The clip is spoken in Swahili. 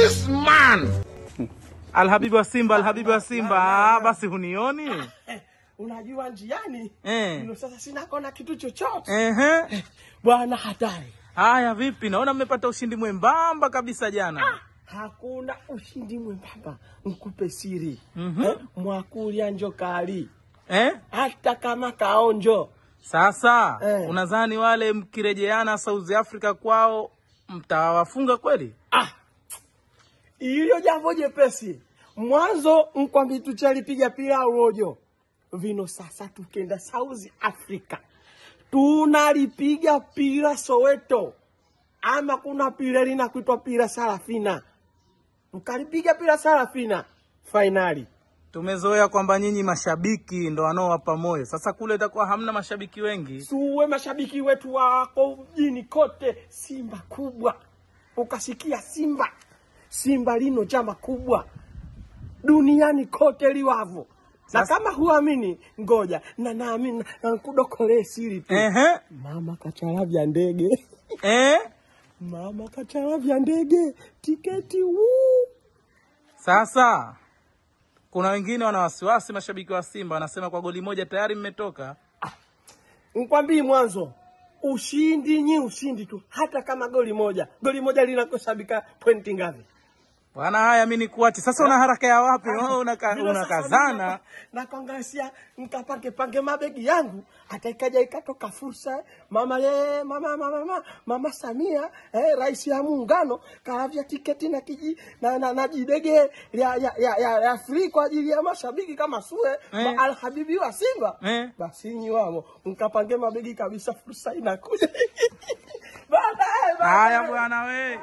This man. Alhabibi wa Simba, Alhabibi wa Simba. Ah, basi hunioni? Unajua njiani ndio sasa sina kona kitu chochote. Bwana hatari. Haya vipi? Naona mmepata ushindi mwembamba kabisa jana. Hakuna ushindi mwembamba, nkupe siri. Mwakulia njo kali. Hata kama kaonjo. Sasa unadhani wale mkirejeana South Africa kwao mtawafunga kweli? Ilo jambo jepesi. Mwanzo nkwambi tuchalipiga pila urojo. Vino sasa tukenda South Africa. Tunalipiga pila Soweto. Ama kuna pila linakuitwa pila Sarafina. Mkalipiga pila Sarafina finali. Tumezoea kwamba nyinyi mashabiki ndo wanaowapa moyo. Sasa kule itakuwa hamna mashabiki wengi. Suwe mashabiki wetu wako mjini kote. Simba kubwa. Ukasikia Simba. Simba lino chama kubwa duniani kote liwavo. Na kama huamini ngoja na naamini na kudokole siri tu. Mama kachalavya ndege. Mama kachalavya ndege tiketi wuu. Sasa kuna wengine wana wasiwasi mashabiki wa Simba wanasema kwa goli moja tayari mmetoka. Nikwambii mwanzo ushindi nyi ushindi tu hata kama goli moja. Goli moja linakosabika pointi ngapi? Bwana haya mimi nikuache. Sasa una haraka ya wapi? Wewe unakazana. Na kuangalia nikapange pange mabegi yangu hata ikaja ikatoka fursa mama le mama mama mama Samia rais ya muungano kaavya tiketi na kiji na jidege ya free kwa ajili ya mashabiki kama sue Alhabibi wa Simba. Basi nyi wao nikapange mabegi kabisa, fursa inakuja. Bye bye. Haya bwana we.